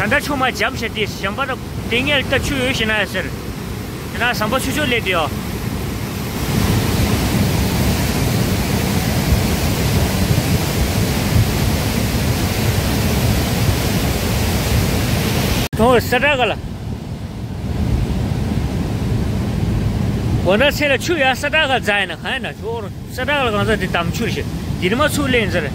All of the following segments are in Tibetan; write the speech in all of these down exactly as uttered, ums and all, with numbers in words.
ད་ཆུ་མ་འཇམ་ཤ་དེ་ཞན་པ་ད་དེ་ངས་ད་ཆུ་ཡོད་ཤི་ན་ཡ་ཟེར། དེ་ན་ཟམ་པ་ཆུ་ཆུ་ལས་དེ་ཡོ། ཐོང་ས་ཏྲ་ག་ལ། འོ་ན་ཚེ་ལ་ཆུ་ཡ་ས་ཏྲ་ག་རྫ་ཡིན་ན་གང་ཡིན་ན་ཆུ་འོར། ས་ཏྲ་ག་ལ་གང་ས་དེ་དམ་ཆུར་ཞེ། དེ་ནི་མ་ཚུགས་ལེན་ཟེར།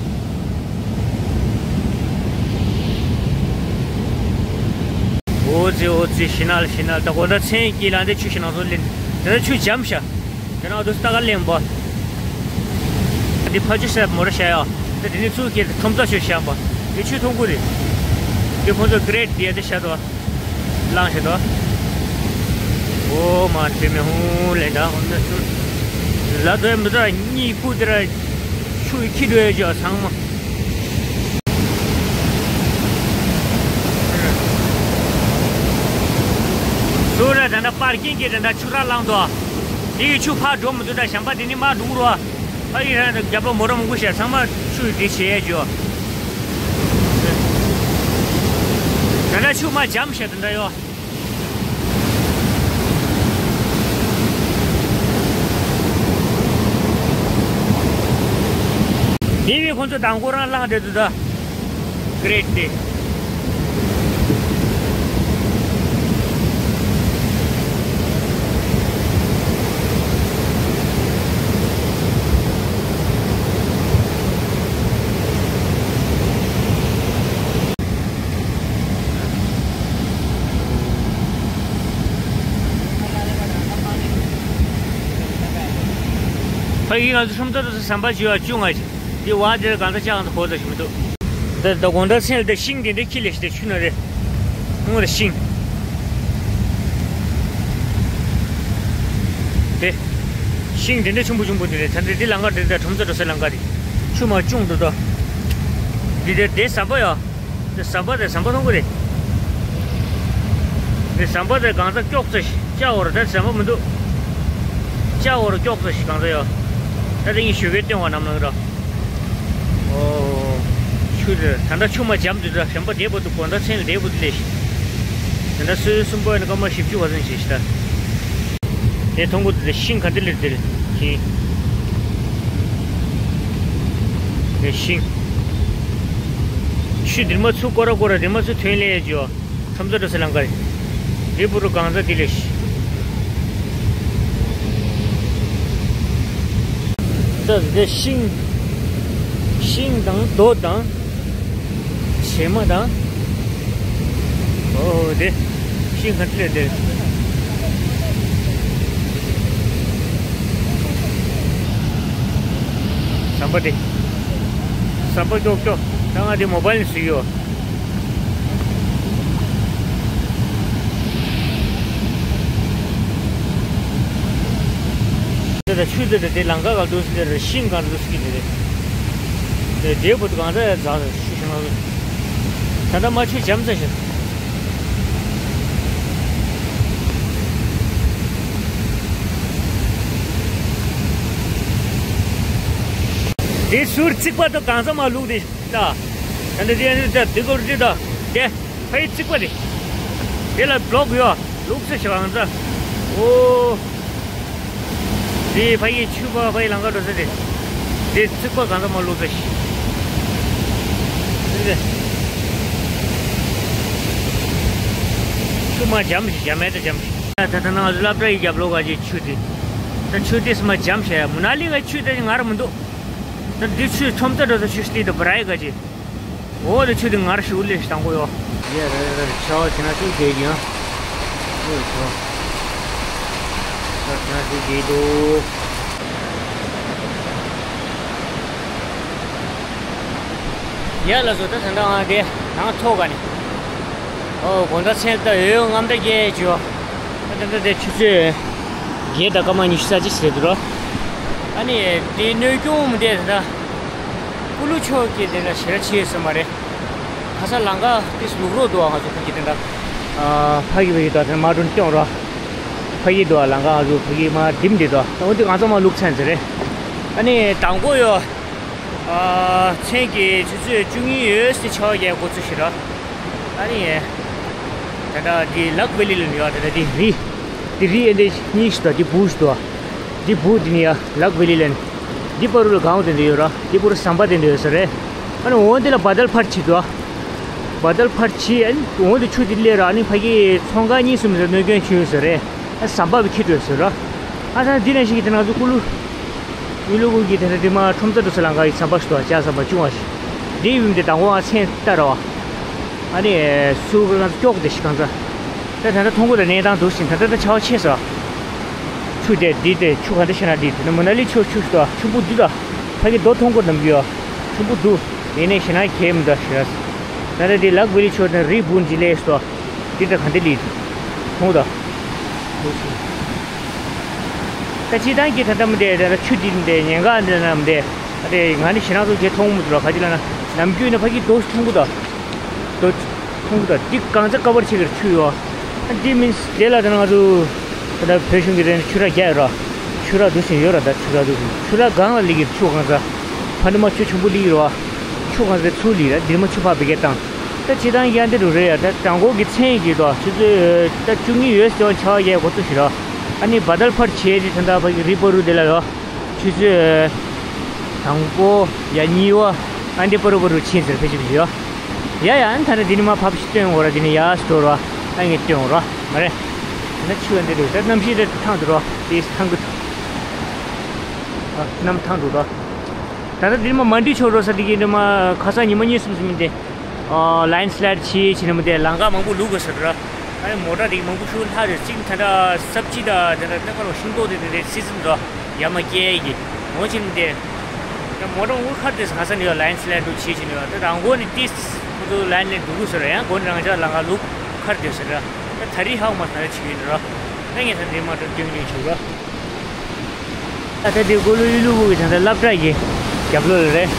འོ་ཙི་འོ་ཙི་ཤི་ན་ལ་ཤི་ན་ལ་ད་གོ་ད་མཚན་གྱི་ལ་འདི་ཆུ་ཤི་ན་ཚོ་ལེན། དེ་ན་ཆུ་འཇམ་ཤ། དེ་ན་འོ་དུ་ས་ཏྲ་ག་ལེན་པ། འདི་ཕ་ཆུ་ཤ་མོ་ར་ཤ་ཡ། ད་དེ་ནི་ཚུགས་ཀྱི་ཁྲོམ་ཚ་ཆུ་ཤ་པ། དེ་ཆུ་ཐུང་གུ་རེད། དེ་ཁོང་ཚོ་ཀི་རེད་དེ་དེ་ཤ་དོ། ལངས་ཤེས་དོ། འོ་མ་དེ་མི་ཧུང་ལེ་ད་འོ་ན་ཆུ། ལ་དོའི་མི་ཚོ་གཉིད་ཁུག་དེ་ར་ཆུ་ཡི་ཁྱི་འགྲོ་ཡ་ཅོ་ཚང་མ། སུ་ར་ད་ན་པར་ཀིང་གི་ད་ན་ཆུ་ར་ལངས་དོ། དེ་གི་ཆུ་ཕར་འགྲོ་མི་འདུག་ད་ཞམ་པ་དེ་ནི་མ་འགྲོ་རོ། ཕ་ཡི་རང་རྒྱབ་ལོ་མོ་ར་མོ་གུ་ཤ་ཚང་མ་ཆུ་ཡི་དེ་བྱེད་ཡ་ཅོ། ད་ན་ཆུ་མ་འཇམ་ཤ་ད་ན་ཡོ། དེ་བས་ཁོང་ཚོ་དང་པོ་རང་བླངས་བསྡད་འདུག་ད། ཀི་རེད་དེ། ཕ་གི་ང་ཚོ་ཁྲོམ་ཚ་རུ་ཟམ་པ་བྱེད་པ་བཅུ་ང་ཅི། འདི་བ་དེར་གང་ཚ་ཅག་གང་ཚ་གོ་ཚ་ཞིག་མི་འདུག་ད་ད་དགོང་དག་མཚན་ལ་ད་ཤིང་དེ་འདྲ་ཁྱི་ལས་ཤི་ད་ཆུ་ན་རེད། ངོ་ད་ཤིང་། དེ། ཤིང་དེ་འདྲ་ཆུང་པོ་ཆུང་པོ་དེ་རེད། ད་འདི་འདི་ལང་ཀ་དེ་ད་ཁྲོམ་ཚ་འགྲོ་སའི་ལང་ཀ་རེད། ཆུ་མ་ཅུང་འགྲོ་ད། འདི་དེ་དེ་ཟམ་པ་ཡ། དེ་ཟམ་པ་དེ་ཟམ་པ་མཐོང་གི་རེད། དེ་ཟམ་པ་དེ་གང་ཚ་ཀྱོག་ཚ་ཤ་བོར་ད་ཟམ་པ་མི་འདུག་ཤ་བོར་ཀྱོག་ཚ་ཤ་གང་ཚ་ཡ། ད་དེ་ངས་ཞུ་གེ་སྟོན་བ་ནམ་ལངས་ར། ཨོ། ཆུ་དེ་ད་ལྟ་ཆུ་མ་འཇམ་དུས་ད་ཞམ་པ་དེ་བར་དུ་དགོང་དག་མཚན་ལ་དེ་བར་དུ་ལས་ཤི། ད་ལྟ་སོའི་གསུམ་པ་ཡིན་ན་སྐར་མ་བཞི་བཅུ་བ་ཙམ་ཞིག་ཤི་ད། དེ་མཐོང་གི་འདུག་ཤིང་ག་འདི་ལེར་འདིར་ཤིང་། དེ་ཤིང་། ཆུ་འདིར་མ་ཚུགས་སྐོར་ར་སྐོར་ར་འདིར་མ་ཚུགས་ཐོན་ལས་ཡ་ཇོ། ཁྲོམ་ཚ་འགྲོ་སའི་ལམ་ཁ་རེད། འདི་བར་དུ་གང་ཚ་འདི་ལས་ཤི། ད་འདི་ཤིང་། ཤིང་དང་རྡོ་དང་། བྱེ་མ་དང་། ཨོ་དེ། ཤིང་ག་འདྲ་རེད་དེ། ཟམ་པ་དེ། ཟམ་པ་ཀྱོག་ཀྱོག་ད་ང་དེ་མོ་བཱལ་ནས་བཟོས་ཡོད། དེ་ལ་ཆུ་དེ་དེ་དེ་ལང་ཀ་ག་འདུག་ཟེར་རེད། ཤིང་ག་འདུག་ཟེར་གྱི་དེ་རེད། དེ་དེ་བུ་དུ་གང་ཚ་ཡ་ཛ་ཟེར་ཤུ་ཤུ་ན་ཟེར། ད་ལྟ་མ་ཆུ་འཇམ་ཚ་ཤི། དེ་ཟུར་རྩིག་པ་དུ་གང་ཚ་མ་ལུག་དེ་ད། ད་འདི་དེ་འདི་ད་འདི་གོར་འདི་ད་དེ། ཕ་ཡི་རྩིག་པ་རེད། དེ་ལ་བློག་ཡོད། ལུག་ས་ཞིག་ཨང་ཙ། ཨོ། དེ་ཕ་ཡི་ཆུ་པ་ཕ་ཡི་ལང་ཀ་འགྲོ་ས་རེད། དེ་རྩིག་པ་གང་ཙམ་མ་ལུག་ས་ཞིག་དེ་རེད། ཆུ་མ་འཇམ་ཞིག་འཇམ་མེད་ད་འཇམ་ཞིག་ད་ད་ན་སློབ་གྲྭ་ཡི་རྒྱབ་ལོགས་ག་ཅིག་ཆུ་དེ། ད་ཆུ་དེ་སུ་མ་འཇམ་ཞིག་མུ་ན་ལི་ག་ཆུ་དེ་ངར་མི་འདུག་ད་འདི་ཆུ་ཁྲོམ་ཚ་འགྲོ་ས་ཆུ་སྟེ་ད་བ་རའི་ག་ཅིག་འོ་དེ་ཆུ་དེ་ངར་ཞུ་ལེ་ཞིག་དང་པོ་ཡོ། ཡ་ར་ར་ར་ཆའོ་ཁྱེད་རང་ཚོ་བསྡད་ཀྱི་ཡང་། ཨོ་ཆོ། ད་ཁྱེད་རང་ཚོ་བསྡད་འདུག་ཡ་ལ་སོ་ད་ད་ད་ང་དེ་ནང་ཐོག་ག་ནས། ཨོ་དགོང་དག་མཚན་ད་འོད་རྔམ་ད་སྐྱེས་བྱོས། ད་ད་ད་དེ་ཆུ་ཚོད་བརྒྱད་དང་སྐར་མ་ཉི་ཤུ་རྩ་གཅིག་ཟེར་འདུག་རོ། ཨ་ནི་དེ་གནོད་སྐྱོན་མི་འདུག་ད། ཀུ་ལུ་ཕྱོགས་ཀྱི་དེ་ལ་ཞེ་དྲག་ཆེ་ཡོད་ས་མ་རེད། ཁ་སང་ལམ་ཁ་དེ་ལུག་རོགས་འདུག་ང་ཚོ་ཕ་གི་དེ་འདྲ། ཨ་ཕ་གི་ཕ་གི་འདུག་དེ་མ་འགྲོ་སྐྱོང་རོགས། ཕ་གི་འདུག་ལམ་ཁ་ང་ཚོ་ཕ་གི་མ་ལྡིམ་འདི་འདུག་ད་འོ་དེ་ང་ཚོ་མ་ལུག་ཚན་ཟེར་རེད། ཨ་ནི་དང་པོ་ཡོ། ཨ་མཚན་གྱི་ཆུ་ཚོད་བཅུ་གཉིས་ཡོད་སྲིད་ཆ་བ་རྒྱལ་འགོ་ཚུགས་ཤིག་རོགས། ཨ་ནི། ད་ལྟ་འདི་ལག་ཝེ་ལི་ལན་ཡོད། ད་ལྟ་འདི་རི། འདི་རི་ཨེ་འདི་གཉིས་ཤིག་འདུག་འདི་བུ་ཞིག་འདུག་འདི་བུ་འདི་ནི་ཡ་ལག་ཝེ་ལི་ལན། འདི་པ་རུ་ལ་གང་དེ་འདི་ཡོད་ར། འདི་པ་རུ་ཟམ་པ་དེ་འདི་ཡོད་ས་རེད། ཨ་ནི་འོང་འདི་ལ་བ་དལ་ཕར་ཆི་འདུག་བ་དལ་ཕར་ཆི། ཨ་ནི་འོང་འདི་ཆུ་འདི་སླེབས་ར། ཨ་ནི་ཕ་གི་ཚོང་ཁང་གཉིས་གསུམ་ཟེར་གནོད་སྐྱོན་བྱུང་ཡོད་ས་རེད། ཨ་ཟམ་པ་བི་ཁྱི་འགྲོ་ས་ར། ཨ་ད་འདི་ནས་ཤིག་གི་དེ་ང་ཚོ་ཀུ་ལུ། ཡུལ་ལུ་ཀུ་གི་དེ་འདྲ་དེ་མ་ཁྲོམ་ཚ་འགྲོ་ས་ལང་ཀ་ཡི་ཟམ་པ་ཞིག་འདུག་ལྕགས་ཟམ་པ་ཆུང་བ་ཞིག་འདི་ཡུལ་འདི་དང་པོ་ང་མཚན་ལྟ་ར་བ། ཨ་ནི་སུ་ག་ང་ཚོ་སྐྱོག་དེ་ཞིག་གང་ཚ། ད་ད་ལྟ་མཐོང་གོ་ད་གནས་སྟངས་འདུག་ཟིན། ད་ད་ད་ཆར་པ་ཆེ་ས། ཆུ་དེ་འདི་དེ་ཆུ་གང་དེ་ཤ་ན་འདི་དེ་ནི་མོ་ན་ལི་ཆུ་ཆུ་ཞིག་འདུག་ཆུ་བུ་འདི་ད། ཕ་གི་རྡོ་མཐོང་གོ་ནམ་རྒྱུ་ཡ། ཆུ་བུ་འདུག་ཡིན་ནའི་ཤ་ན་ཁེ་མི་འདུག་ཞེས། ད་ད་འདི་ལག་བི་ལི་ཆུ་དང་རི་བུ་འཇི་ལེ་ཞིག་འདུག་འདི་ད་གང་དེ་ལི། མཐོང་ད། ད་སྤྱི་བཏང་གི་ད་ལྟ་མི་འདྲ་ད་ཆུ་འདི་མི་འདྲ་ཉེན་ཁ་འདི་ན་མི་འདྲ། ཨ་རེ་ང་ནི་ཞེ་ན་ཚོ་གེ་མཐོང་མི་འདུག་ལ། ག་ཅི་ལ་ན་ནམ་རྒྱུན་ན་ཕ་གི་རྡོ་མཐོང་གི་ད། རྡོ་མཐོང་གི་ད་འདི་གང་ཚ་ཀ་བར་ཆེ་གི་ཆུ་ཡོད། ཨ་འདི་མིན་དེ་ལ་ད་ང་ཚོ་ད་ལྟ་བོད་གཞུང་གི་རེ་ཆུ་ར་རྒྱག་ཡོད་ར། ཆུ་ར་འདུག་ཟིན་ཡོད་ར། ད་ཆུ་ར་འདུག་ཟིན་ཆུ་ར་གང་ལ་ལི་གི་ཆུ་གང་ཚ། ཕ་ནི་མ་ཆུ་ཆུང་པོ་ལི་གི་ར། ཆུ་གང་ཚ་ཚུར་ལི་ར་འདིར་མ་ཆུ་ཕ་བི་གེ་བཏང་། ད་སྤྱི་བཏང་ཡང་འདི་རུ་རེད་ཡ། ད་དང་པོ་གི་མཚན་གྱི་དོ་ཆུ་ཚོད་ད་བཅུ་གཉིས་ཡོད་སོང་ཆ་བ་ཡས་གོ་ཚོད་ཞིག་ར། ཨ་ནི་བ་དལ་ཕར་བྱས་ཏེ་ད་ལྟ་ཕ་གི་རི་པ་རུ་དེ་ལ་ར། ཆུ་ཚོད་དང་པོ་ཡ་གཉིས་པ་ཨ་འདི་པ་རུ་པ་རུ་ཕྱིན་ཟེར་ཕེ་ཆི་ཕེ་ཆི་ཡ། ཡ་ཡ་ཨ་ནི་ད་ནི་འདི་ནི་མ་ཕབ་ཤི་སྟོན་འོ་ར། འདི་ནི་ཡ་སྟོར་ར། ཨ་ངས་སྟོན་འོ་ར་མ་རེད། ད་ཆུ་ཨ་འདི་རུ་ད་གནམ་གཤིས་དེ་ཐང་དུ་ར། དེ་ཐང་གི་ད་གནམ་ཐང་དུ་ར། ད་ལྟ་འདིར་མ་མ་འདི་ཆོག་རོ་ས་འདི་གི་འདི་མ་ཁ་སང་ཉི་མ་གཉིས་གསུམ་ཟིན་མི་འདི། ཨ་ལེན་སི་ལའེ་ཌི་ཆི་ཆི་ནི་མི་འདི་ལང་ཀ་མང་པོ་ལུག་གི་ཟེར་ར། ཨ་ནི་མོ་ཊ་འདི་མང་པོ་ཤུགས་ལྷག་རེད། གཅིག་ད་ལྟ་སབ་ཅི་ད་ད་ལྟ་ད་ག་རོ་ཤིང་ཏོག་དེ་དེ་རེད་སི་ཛིན་ར། ཡ་མ་སྐྱེ་གི་མོ་ཆི་ནི་འདི། ད་མོ་ཊ་འུར་ཁར་དེ་ཁ་སང་ནི་ཡོད་ལེན་སི་ལའེ་ཌི་ཆི་ཆི་ནི་ཡོད། ད་རང་མགོ་ནི་ཏིས་ཁོ་ཚོ་ལེན་ལེན་འདུག་གི་ཟེར་ར། ཡང་མགོ་ནི་རང་ཅག་ལང་ཀ་ལུག་ཁར་དེ་ཟེར་ར། ད་ད་རི་ཧའོ་མ་ས་ར་ཆི་ཡོད་ནི་ར། ད་ངས་ད་འདི་མ་ཏྲ་ཏིང་ཏིང་ཆུ་ར། ད་ལྟ་དེ་གོ་ལུ་ཡུ་ལུ་བུ་གི་ད་ལྟ་སློབ་གྲྭ་གི་རྒྱབ་ལོགས་ལ་རེད།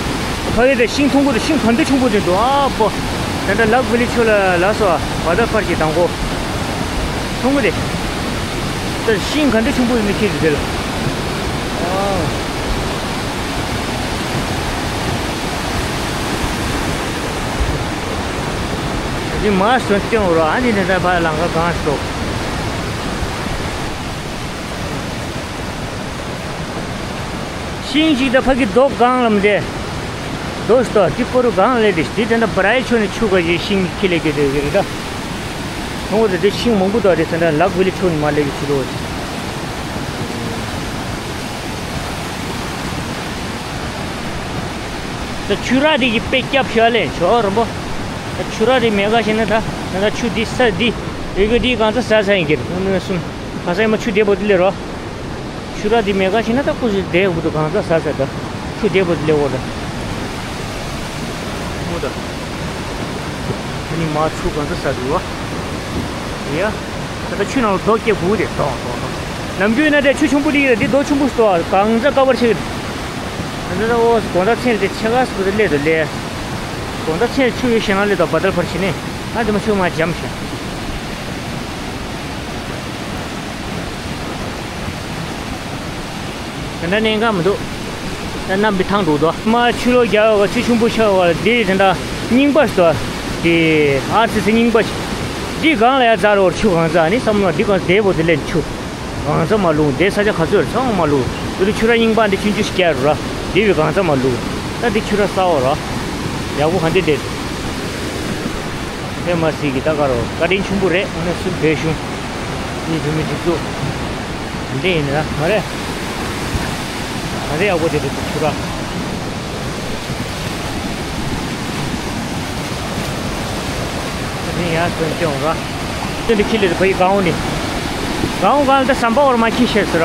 ཕ་གི་དེ་ཤིང་མཐོང་གོ་དེ་ཤིང་ག་འདྲ་ཆུང་པོ་དེ་འདུག་ཨ་པོ། ད་ལྟ་ལག་བི་ལི་ཆུ་ལ་ལ་སོ་བ་ད་ཕར་གྱི་དང་གོ། མཐོང་གོ་དེ། ད་ཤིང་ག་འདྲ་ཆུང་པོ་ཡིན་ནི་ཁྱེད་ཀྱི་དེ་ལ། ཨ། ད་དེ་མ་སོན་སྐྱོང་རོགས། ཨ་ནི་ད་ལྟ་ཕར་ལང་ཀ་གང་སོ། ཤིང་ཞིག་ད་ཕ་གི་རྡོ་གང་ལམ་དེ། རྡོ་ཞིག་ད་དེ་སྐོར་གང་ལས་དེ་དེ་ད་ད་བ་རའི་ཆོ་ནས་ཆུ་ག་ཞིག་ཤིང་ཁྱི་ལས་གི་དེ་གི་རེད་ད། ཁོང་ཚོ་དེ་ཤིང་མང་པོ་ད་དེ་ད་ད་ལག་བི་ལི་ཆོ་ནས་མ་ལས་གི་ཆུ་རོ། ད་ཆུ་ར་དེ་གི་དཔེ་སྐྱབས་ཤ་ལས་ཆོ་རམ་པོ། ད་ཆུ་ར་དེ་མེད་ག་ཤེ་ན་ད་ད་ད་ཆུ་དེ་ས་དེ་རེ་གི་དེ་གང་ཚ་ས་ས་ཡིན་གི་རེད། ཁ་སང་ཡིན་མ་ཆུ་དེ་པོ་དེ་ལས་རོ། ཆུ་ར་འདི་མེད་ག་ཤེ་ན་ད་ཁུ་སི་དེ་འུ་དུ་གང་ས་ས་ས་ད། ཆུ་དེ་པོ་དེ་ལེ་འོ་ད། འུ་ད། ཨ་ནི་མ་ཆུ་གང་ས་ས་དུ་བ། ཡ། ད་ད་ཆུ་ནང་ལ་རྡོ་སྐྱེ་དགུ་དེ་དོང་དོང་དོང་། ནམ་རྒྱུན་ན་དེ་ཆུ་ཆུང་པོ་དེ་རེད། འདི་རྡོ་ཆུང་པོ་སྟོ་གང་ས་ཀ་བར་ཆེ་གི། ད་ད་ད་འོ་དགོང་དག་མཚན་དེ་ཆེ་ག་སུ་དེ་ལེ་དུ་ལེ། དགོང་དག་མཚན་ཆུ་ཡོད་ཤེ་ན་ལེ་དོ་བ་དར་ཕར་ཕྱིན་ནས་ཨ་དེ་མ་ཆུ་མ་འཇམ་ཤེ། ད་ལྟ་གནད་འགག་མི་འདུག་ད་གནམ་བི་ཐང་འདུག་དོ། མ་ཆུ་ལོག་རྒྱག་ཡོད་ག་ཆུ་ཆུང་པོ་ཆགས་ཡོད་ག་འདི་ད་ལྟ་རྙིང་པ་ཞིག་འདུག་དེ་ཨར་སི་སི་རྙིང་པ་ཞིག་འདི་སྒང་ལ་ཡ་རྫ་རོར་ཆུ་གང་ཚ་ནི་བསམ་བློ་འདི་གང་དེ་བོ་དེ་ལེན་ཆུ་གང་ཚ་མ་ལུང་དེ་ས་ཆ་ག་ཚོད་རེད་ཚང་མ་ལུང་དུ་རི་ཆུ་ར་རྙིང་པ་འདི་ཆུང་ཆུང་ཞིག་རྒྱག་རུ་ར་འདི་བི་གང་ཚ་མ་ལུང་ད་འདི་ཆུ་ར་ས་འོ་ར་ཡག་པོ་ག་འདི་དེ། ཧེ་མ་སི་གི་ད་ག་རོ་བཀའ་དྲིན་ཆེན་པོ་རེད། ཨ་ནི་སུ་བོད་གཞུང་ནི་བོད་མི་སྒྲིག་འཛུགས་དེ་འདྲ་ཡིན་ན་མ་རེད། ད་རེ་ཡག་པོ་དེ་རེད་ཆུ་ར། ད་དེ་ཡང་ཐོན་སྐྱོང་ར། དེ་འདི་ཁྱི་ལས་བའི་གང་འོ་ནི། གང་འོ་གང་ད་ཟམ་པ་འོར་མ་ཁྱི་ཤེས་སུ་ར།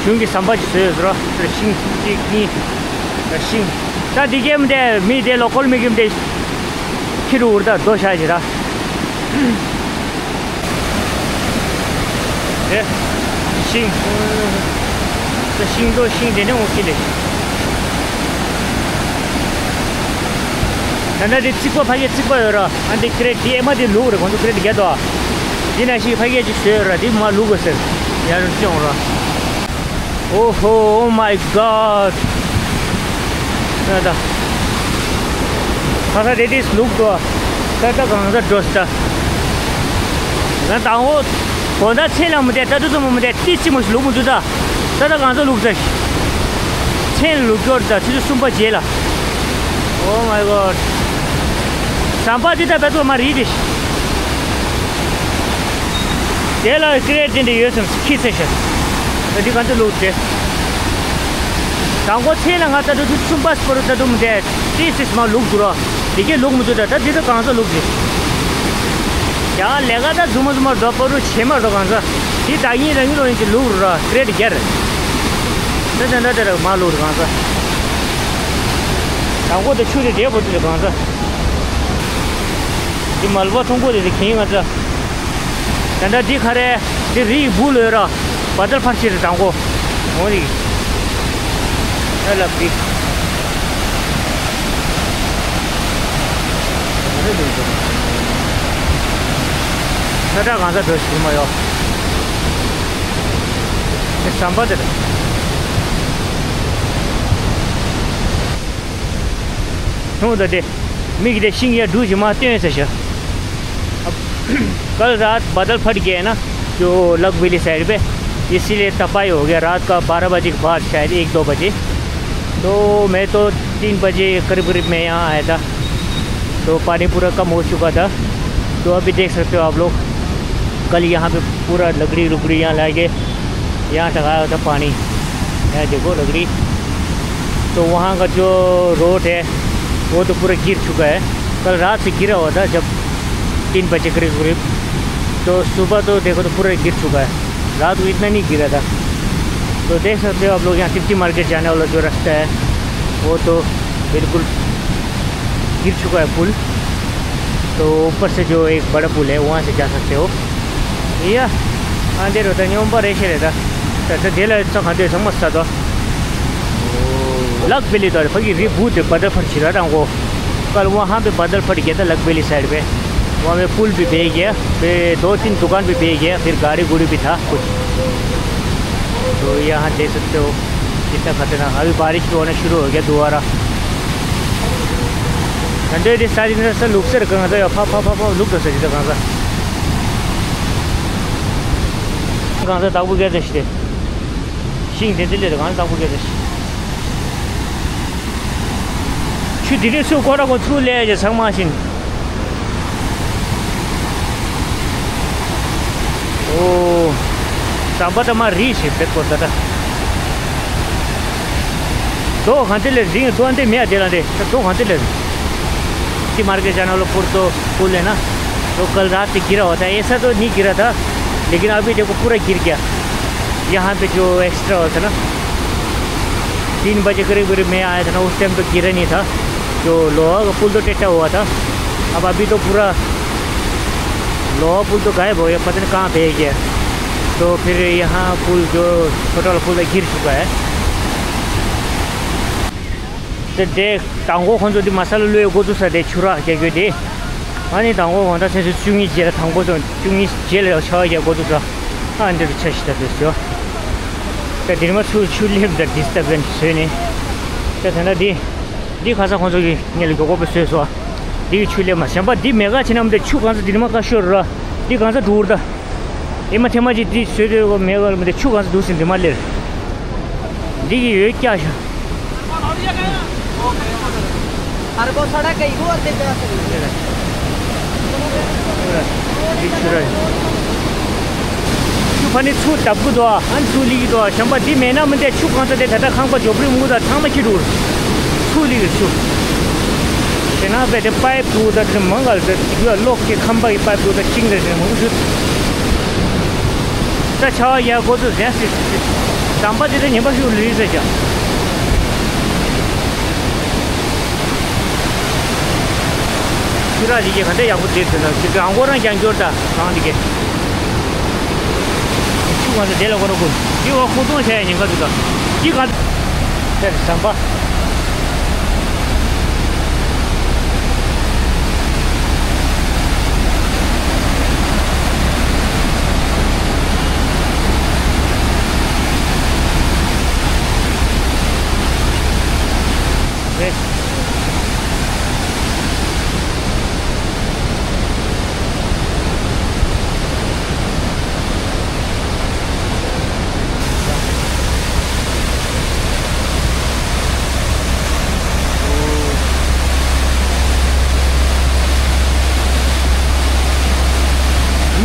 གཞུང་གི་ཟམ་པ་ཅིག་བཟོས་ཡོད་ཟེར་རོ། ཤིང་གཅིག་གཉིས། ཤིང་། ད་འདི་གེམ་དེ་མི་དེ་ལོ་ཀོལ་མི་གེམ་དེ་ཁྱི་རུ་འུར་ད་རྡོ་ཤ་ཅི་ར། དེ་ཤིང་། ད་ཤིང་རྡོ་ཤིང་དེ་ནས་འོ་ཁྱི་ལེ། ད་ལྟ་དེ་རྩིག་པ་ཕ་གི་རྩིག་པ་ཡོད་ར། ཨ་འདི་ཀི་རེ་ཊི་དེ་ཨེ་མ་དེ་ལུག་རེད། ཁོང་ཚོ་ཀི་རེ་ཊི་རྒྱ་དོ། འདི་ན་ཞིག་ཕ་གི་ཅིག་བཟོས་ཡོད་ར། དེ་མ་ལུག་གོ་ཟེར། ཡར་སྐྱོང་ར། Oh ho, oh my God. ད་ད། ཁ་ས་དེ་དེ་ལུག་དོ། ད་ད་གང་ས་འགྲོ་ས། ང་དང་པོ་དགོང་དག་མཚན་ལ་མི་བསྡད། ལྟ་དུས་ཙམ་པ་མི་བསྡད། ཏི་ཙི་མོ་ཞིག་ལུག་མི་འདུག་ད། ད་ལྟ་གང་ཚ་ལུག་ཚ། མཚན་ལུག་སྐྱོར་ད་ཆུ་ཚོད་གསུམ་པ་རྗེས་ལ། Oh my God. ཟམ་པ་འདི་ད་བད་ཐོག་མ་རིལ་ཏེ། དེ་ལ་ཀི་རེ་ཊི་འདི་འདྲ་ཡོད་ཙམ་ཁྱི་ཚེ་ཤ། ད་འདི་གང་ཚ་ལུག་ཚེ། དང་པོ་མཚན་ལ་ང་ལྟ་དུས་ཆུ་ཚོད་གསུམ་པ་སྤོ་རུ་ལྟ་དུས་མི་བསྡད། ཏི་ཙི་མ་ལུག་འདུག་ར། དེ་གས་ལུག་མི་འདུག་ད། ད་འདི་ད་གང་ཚ་ལུག་ཚེ། ཡང་ལས་ཀ་ད་རྫུན་མ་རྫུན་མ་རྡོ་པ་རུ་བྱེད་མ་རྡོ་གང་ཚ། དེ་ད་ཡིན་ར་ཡིན་རོ་ཡིན་གྱི་ལུག་རུ་ར་ཀི་རེ་ཊི་རྒྱར། ད་ད་ད་ད་ར་མ་ལུག་རུ་གང་ཚ། དང་པོ་ད་ཆུ་དེ་དེ་པོ་དེ་གང་ཚ། དེ་མལ་པ་ཐུང་པོ་དེ་དེ་གིན་གང་ཚ། ད་ད་དེ་ག་རེ་དེ་རི་ཡི་སྦུག་ལོས་ར་བ་དལ་ཕར་ཕྱིར་དང་པོ། འོ་རེད། ཨ་ལབ་པི། ས་ཁྲ་གང་ས་འགྲོ་ཞིག་མ་ཡོང་། དེ་ཟམ་པ་དེ་རེད། ཐུང་ད་དེ། མིག་དེ་ཤིང་ཡ་འབྲུ་ཞིག་མ་སྟོན་ཟེར་ཤག कल रात बादल फट गया है ना, जो लक वैली साइड पे, इसीलिए तपाई हो गया। रात का बारह बजे के बाद, शायद एक दो बजे। तो मैं तो तीन बजे करीब करीब मैं यहाँ आया था, तो पानी पूरा कम हो चुका था। तो अभी देख सकते हो आप लोग, कल यहाँ पे पूरा लकड़ी लुकड़ी यहाँ ला के यहाँ तक आया था पानी। यहाँ देखो लकड़ी, तो वहाँ का जो रोड है वो तो पूरा गिर चुका है। कल रात से गिरा हुआ था, जब तीन बजे करीब करीब, तो सुबह तो देखो तो पूरा गिर चुका है। रात को इतना नहीं गिरा था। तो देख सकते हो आप लोग, यहाँ तिप्ती मार्केट जाने वाला जो रास्ता है, वो तो बिल्कुल गिर चुका है पुल। तो ऊपर से जो एक बड़ा पुल है, वहाँ से जा सकते हो। या, अंधेर होता नहीं, ऊपर ऐसे रहता। तो, तो दिल है, तो खाते समझ सा तो। लक वैली तो फगी री भूत है, बादल फट छिरा था हमको। कल वहाँ पे बादल फट गया था लक वैली साइड पे, वहाँ पे पुल भी बह गया, फिर दो तीन दुकान भी बह गया, फिर गाड़ी गुड़ी भी था कुछ। तो यहाँ देख सकते हो कितना खतरनाक, अभी बारिश भी होना शुरू हो गया दोबारा। घंटे दे सारी तरह से लुक से रखा था, फा फा फा फा लुक से जितना कहाँ सा, कहाँ सा ताबू गया दे। ཤིང་དེ་ཚོ་ལས་གང་དག་པོ་སྐད་ཆ་ཞིག་ཆུ་དེ་རིང་སུ་ཁོ་ར་ཁོ་ཚུར་ལས་ཀྱི་ཚང་མ་ཤིང་། ཨོ། ཟམ་པ་ད་མ་རིལ་ཞིག་བེད་ཀོ་ད་ད། རྡོ་གང་དེ་ལས་རིང་རྡོ་འདི་མེད་དེ་ལ་འདི་རྡོ་གང་དེ་ལས། कि मार्केट जाने वाला पुल तो पुल है ना, तो कल रात से गिरा हुआ था। ऐसा तो नहीं गिरा था, लेकिन अभी देखो पूरा गिर गया। यहाँ पे जो एक्स्ट्रा होता ना, तीन बजे करीब करीब मैं आया था ना, उस टाइम तो गिरा नहीं था। जो लोहा का पुल तो टूटा हुआ था, अब अभी तो पूरा लोहा पुल तो गायब हो गया, पता नहीं कहाँ पे गया। तो फिर यहाँ पुल जो छोटा वाला पुल है गिर चुका है। དེ་དེ་དང་པོ་ཁོང་ཚོ་འདི་མ་ས་ལ་ལུས་འགོ་ཚུགས་ས་དེ་ཆུ་རགས་རྒྱག་རྒྱུ་དེ། ཨ་ནི་དང་པོ་གང་ལྟར་ཚེས་བཅུ་གཉིས་རྗེས་ལ་དང་པོ་ཚོ་བཅུ་གཉིས་རྗེས་ལ་ཆར་པ་རྒྱག་འགོ་ཚུགས་ས། ཨ་འདི་རུ་ཆ་ཞིག་ད་དེ་བཟོས། ད་དེ་མ་ཚུར་ཆུ་ལེབ་ད་ཌི་སི་ཊར་བེན་སི་བཟོས་ནས། ད་དེ་འདྲ་དེ། འདི་ཁ་ས་ཁོང་ཚོ་གི་ངེད་ལ་མགྱོགས་པོ་བཟོས་སོ། འདི་གི་ཆུ་ལེབ་མ་གཞན་པ་འདི་མེ་ག་ཕྱི་ནང་མི་འདྲ་ཆུ་གང་ཚ་འདི་མ་ཀ་ཤོར་ར། འདི་གང་ཚ་འགྲུར་ད། ཨེ་མ་ཐེ་མ་ཅིག་འདི་བཟོས་དུས་མེ་ག་ལ་མི་འདྲ་ཆུ་གང་ཚ་འདུག་ཟིན་འདི་མ་ལེར། འདི་གི་ཡོད་ཀྱག་ཤོ། འདི་ཆུ་ར། ཆུ་ཕ་ནི་ཚུར་བརྡབ་གི་འདུག་ཨ་ནི་ཚུར་ལི་གི་འདུག་གཞན་པ་འདི་མེད་ན་མི་འདྲ་ཆུ་གང་ཚ་དེ་ད་ལྟ་ཁང་པ་ཇོ་པྲི་མུ་ད་ཚང་མ་ཁྱི་འགྲུར། ཚུར་ལི་གི་ཆུ། ཞེ་ན་བས་དེ་པའིབ་དུ་ད་དེ་མང་ག་ལ་དེ་ཡོད་ལོག་གི་ཁམས་པ་ཡི་པའིབ་དུ་ད་ཤིང་རེ་རེ་མང་ཤོས། ད་ཆ་བ་ཡ་འགོ་ཚུགས་ཟེར་སྲིད། ཟམ་པ་དེ་ད་ཉན་པ་ཤུགས་ལུས་ཟེར་བྱ། ཆུ་རགས་དེ་གས་ག་འདྲ་ཡག་པོ་བྲིས་ཟེར་ན་ཅིག་གང་གོ་རང་ཀྱང་འབྱོར་ད་གང་དེ་གས། ཆུ་གང་ཚ་དེ་ལ་ཁོ་ར་ཁུར། དེ་བ་ཁོ་ཚོང་བྱས་ཉེན་ཁ་འདུག་ད། དེ་ག་དེར་ཟམ་པ། རེད།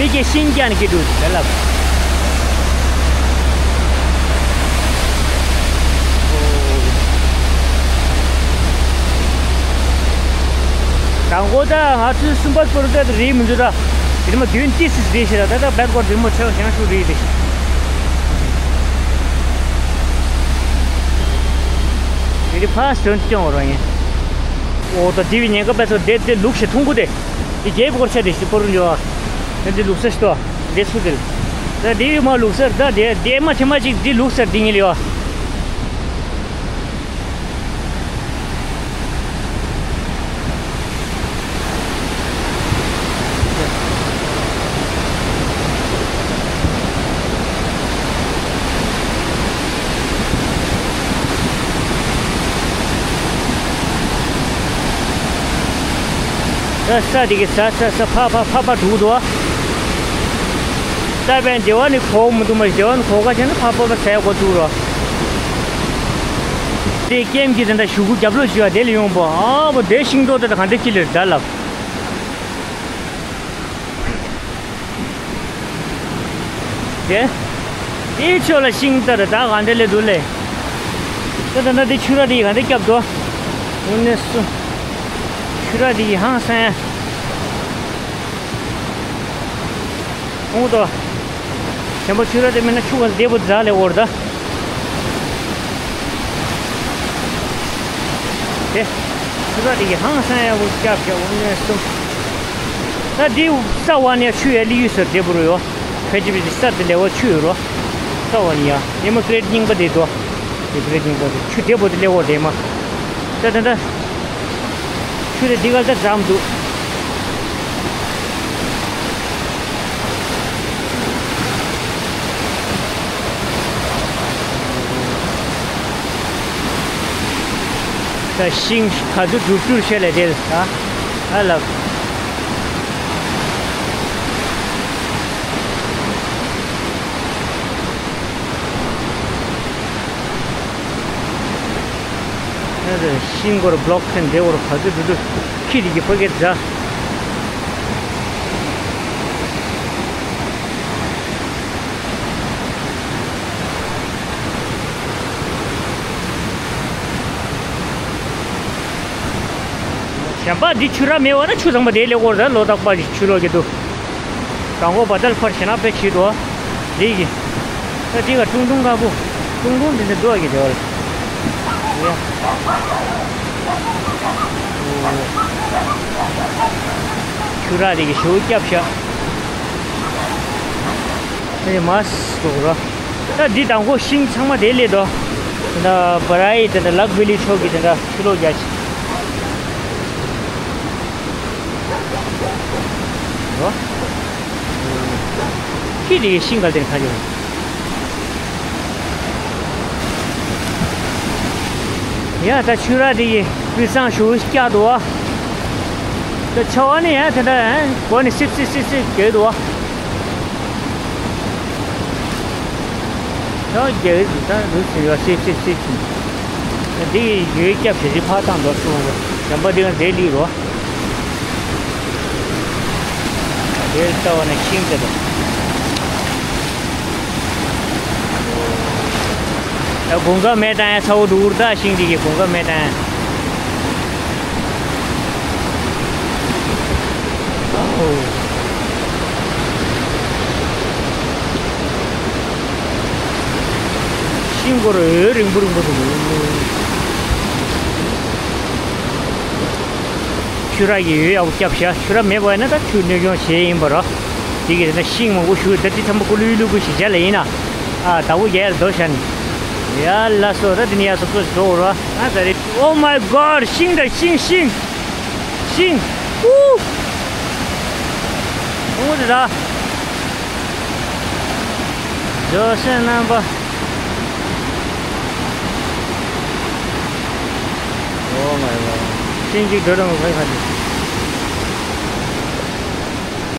དེ་གའི་ཤིང་རྒྱག་ནས་སྐྱེ་འགྲོ་དེ་ལ། དང་པོ་ད་ང་ཚོའི་གསུམ་པ་སྐོར་ད་རེད་མི་འདུག་ད། དེ་མ་བདུན་ཏིས་རེད་ཤེས་ད། ད་ད་བེད་སྐོར་དེ་མོ་ཆེ་བ་ཞང་ཤུ་རེད་དེ། དེ་དེ་ཕ་སོན་སྐྱོང་བ་རོ་ཡིན། ཨོ་ད་དེ་བི་ཉེན་ཁ་བེད་སོ་དེ་དེ་ལུག་ཤེ་ཐུང་གུ་དེ། དེ་རྒྱལ་པོ་སྐོར་ཆ་དེ་ཞིག་སྐོར་འཇོག་ད་འདི་ལུག་ས་ཞིག་ཏོ། འདི་སུ་དེ། ད་འདི་མ་ལུག་སར་ད་དེ་དེ་མ་ཐེ་མ་ཅིག་འདི་ལུག་སར་འདི་ཉིད་ལ་ཡོད། ས་ས་དེ་གི་ས་ས་ས་ཕ་ཕ་ཕ་ཕ་འགྲོ་འདུག་ས་པན་དེ་བ་ནི་གོ་མི་འདུག་མ་དེ་བ་ནི་གོ་ག་ཅན་ཕ་ཕ་ཕ་ས་གོ་འདུག་རོ། དེ་ཀེམ་གི་དེ་འདྲ་ཞུ་གུ་རྒྱབ་ལོ་ཞུ་བ་དེ་ལ་ཡོང་པོ་ཨ་བོ་དེ་ཤིང་ཏོག་དེ་ག་འདྲ་ཅི་ལེར་ད་ལབ། དེ། དེའི་ཕྱོགས་ལ་ཤིང་རྟ་རེད་ད་ག་འདྲ་ལས་འདུག་ལས། ད་ད་ན་དེ་ཆུ་ར་དེ་ག་འདྲ་སྐྱབས་འགྲོ། དངོས་གནས་སུ། ཆུ་ར་དེ་ཧང་སང་ཡ། ཧོང་ཏོ། གཞན་པ་ཆུ་ར་དེ་མིན་ན་ཆུ་ག་བདེ་པོ་རྫ་ལས་འོར་ད། དེ། ཆུ་ར་དེ་གི་ཧང་སང་ཡ་བོ་སྐྱབས་སྐྱབས་དངོས་གནས་སུ། ད་འདི་ས་བ་ནས་ཆུ་ཡ་ལི་ཡུལ་སར་འདྲེ་བུ་རུ་ཡོ། ཕལ་ཆེར་ས་དེ་ལས་བ་ཆུ་ཡོད་རོ། ས་བ་ནས་ཡ། ཡེ་མ་ཀ་རེད་རྙིང་པ་དེ་དོ། དེ་ཀ་རེད་རྙིང་པ་དེ་ཆུ་འདྲེ་བུ་དེ་ལས་བ་རེད་མ། ད་ད་ད། ཆུ་དེ་འདི་ག་ད་འཛམ་འདུག་ད་ཤིང་ག་ཚོད་སྒྲུབ་སྒྲུབ་བྱས་ལས་དེ་ད་ཨ་ལབ། ཤིང་སྐོར་བློག་ཁན་དེ་བོར་ག་ཚོད་སྒྲུབ་སྒྲུབ་ཁྱི་དེ་གི་ཕ་གི་རྫ། གཞན་པ་འདི་ཆུ་ར་མེད་བ་ན་ཆུ་ཚང་མ་དེ་ལས་སྐོར་ད་ལོ་རྟག་པ་ཞིག་ཆུ་ལོག་གི་འདུག་དང་པོ་བ་དལ་ཕར་ཞེ་ན་པེ་ཆི་དོ། རེད་གི། ད་འདི་ག་ཀྲུང་ཀྲུང་དཀར་པོ། ཀྲུང་ཀྲུང་འདི་འདྲ་འདུག་གི་དེ་བ་ལ། ཆུ་ར་དེ་གི་ཞུ་སྐྱབས་ཤག་ཨེ་མ་སོགས་ར། ད་འདི་དང་པོ་ཤིང་ཚང་མ་དེ་ལས་དོ། དེ་འདྲ་བ་ར་ཡི་དེ་འདྲ་ལག་བི་ལི་ཕྱོགས་ཀྱི་དེ་འདྲ་ཆུ་ལོག་རྒྱག་ཅིག་རོ། ཁྱི་དེ་ཤིང་ག་དེར་ཁ་ཡོད། ཡ་ད་ཆུ་ར་དེ་ཡི་སྤུས་གཙང་ཞུ་སྐྱ་དོ། ད་ཆ་བ་ནི་ཡ་དེ་འདྲ་གོ་ནི་སིབ་སིབ་སིབ་སིབ་གྱོད་དོ། ཡང་རྒྱལ་རིགས་དང་རུས་སུ་ཡོད་སྲིད་སྲིད་སྲིད་ཅིང་། འདི་ཡོད་སྐྱབས་ཞེ་ཅིག་ཕར་བཏང་འགྲོ་སོང་བ། བྱམས་པ་འདི་ག་འདྲའི་ལིག་རོ། འདིར་ལྟ་བ་ནི་ཤིང་དེ་དང་། ད་དགུན་ཁ་མེ་བཏང་ཡ་ཚ་བོ་འདུག་ད་ཤིང་འདི་གི་དགུན་ཁ་མེ་བཏང་ཡ། ཤིང་སྐོར་འོད་རིང་པོ་རིང་པོ་འདུག་ཆུ་ར་ཡི་འོད་ཡག་པོ་སྐྱབས་ཤག་ཆུ་ར་མེད་པ་ཡིན་ན་ད་ཆུ་གནོད་སྐྱོན་བྱེད་ཡིན་པ་ར། དེ་གི་རེད་ན་ཤིང་མང་པོ་ཞུ་ད་དེ་ཚང་མ་ཀུ་ལུ་ལུ་ཀུ་ཞིག་བྱ་ལ་ཡིན་ན། ཨ་ད་བུ་རྒྱལ་རྡོ་ཤ་ནི། ཡ་ལ་སོ་ད་དེ་ནི་ཡ་སོ་སོ་ཞིག་འགྲོ་ར། ཨ་ད་རེད། Oh my God! ཤིང་ད་ཤིང་ཤིང་། ཤིང་། ཨུ། ཨུ་རེད་ད། ཇོ་སེ་རྣམ་པ། Oh my God. ཤིང་གཅིག་འགྲོ་རུང་ཁ་ཁ་ཅིག